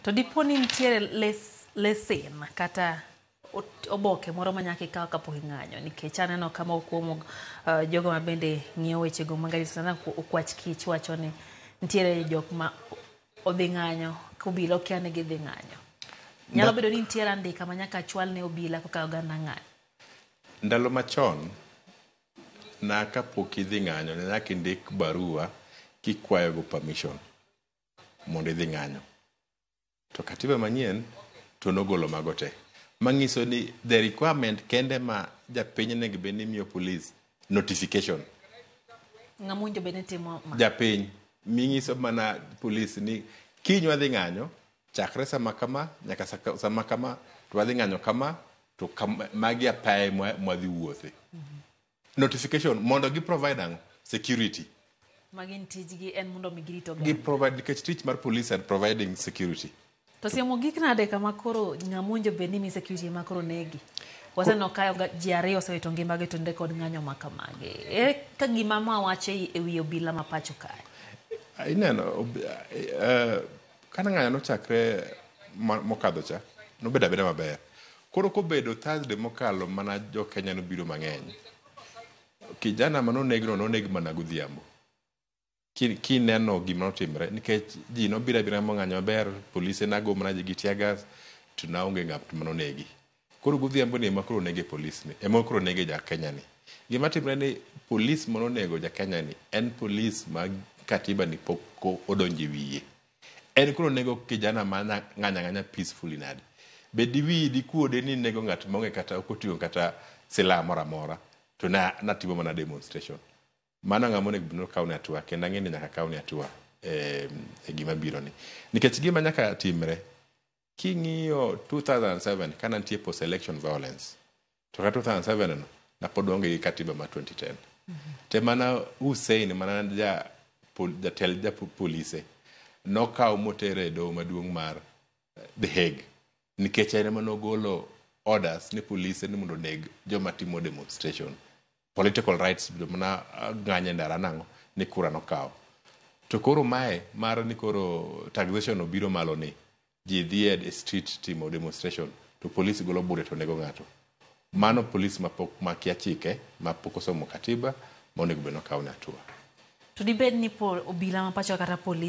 To dipo ni nitiere lesen kata oboke moro ma nyaka ikaw kapok ing'anyo, nikech aneno ka moko kuom jogo ma bende ng'iyo wechego mag arita, sana Okwach Kich, wacho ni nitiere jok ma odhi ng'anyo ka obila okia ni gidhi ng'anyo. Nyalo bedo ni nitiere andika ma nyaka chwal ne obila koka oganda ng'anyo. Ndalo machon na kapok idhi ng'anyo ne nyaka indik barua kikwayogo permission mondo idhi ng'anyo. To katiba manyien to nogolo mago te. Manyiso ni the requirement kende ma japiny onego bed ni miyo police notification. Ng'ama owinjo bed ni timo ma? Japiny ming'iso mana police ni kiny wadhi ng'anyo chakre sama kama nyaka sama kama, to wadhi ng'anyo kama, to magi apaye mwadhi wuothe. Notification mondo gi provide ang'o? Security. Magin tijgi en mondo mi girit gi oganda. Provide, nikech tich mar police and providing security. To siemo gik nade kama koro ng'ama owinjo bed ni mi security ema koro negi? Waseneno ka ji ariyo osewito ngimagi to nde kod ng'anyo ma kamagi. Ere ka gima ma wacho e wi obila ma pacho kae? Ineno kana ng'anyo nochakre mokadho cha nobedo abeda maber. Koro kobedo Thursday mokalo mana jo Kenya nobiro mang'eny. Kijana manonegno noneg mana godhiambo. Kineno gima notimre, nikech ji nobiro abira mong'anyo maber, polise nago mana ji gi tear gas, to naonge ng'at manonegi. Koro godhiambo ni ema koro onege polis ni, ema koro onege ja Kenya ni. Gima timre ni polis manonego ja Kenya ni en polis ma katiba ni pok odonjo e wiye. En koro onego kijana ma ng'anyo ang'anya peacefully nade? Be diwiyi dikuode ni nego ng'at maonge kata ok oting'o kata silaha moro amora, to na natimo mana demonstration. Mano ng'ama onego bed ni okawne hatua, kendo ang'e ni nyaka kawne hatua e gima biro ni. Nikech gima nyaka timre, king'iyo 2007 kana nitie post election violence, to ka 2007 no napod waonge gi katiba mar 2010. Te mana Hussein mana ja jatend ja polise nokaw motere e doho maduong' mar The Hague nikech en ema nogolo orders ni polise ni mondo oneg joma timo demonstration, political rights, joma na ng'anyo e ndara nang'o ni kura nokaw. To koro mae mar ni koro taxation obiro malo ni ji dhi e street timo demonstration to police golo bunde to nego ng'ato. Mano police mapok makia chike, mapok osomo katiba, ma onego bed ni okawne hatua. To dibed ni po obila ma pacho kata polis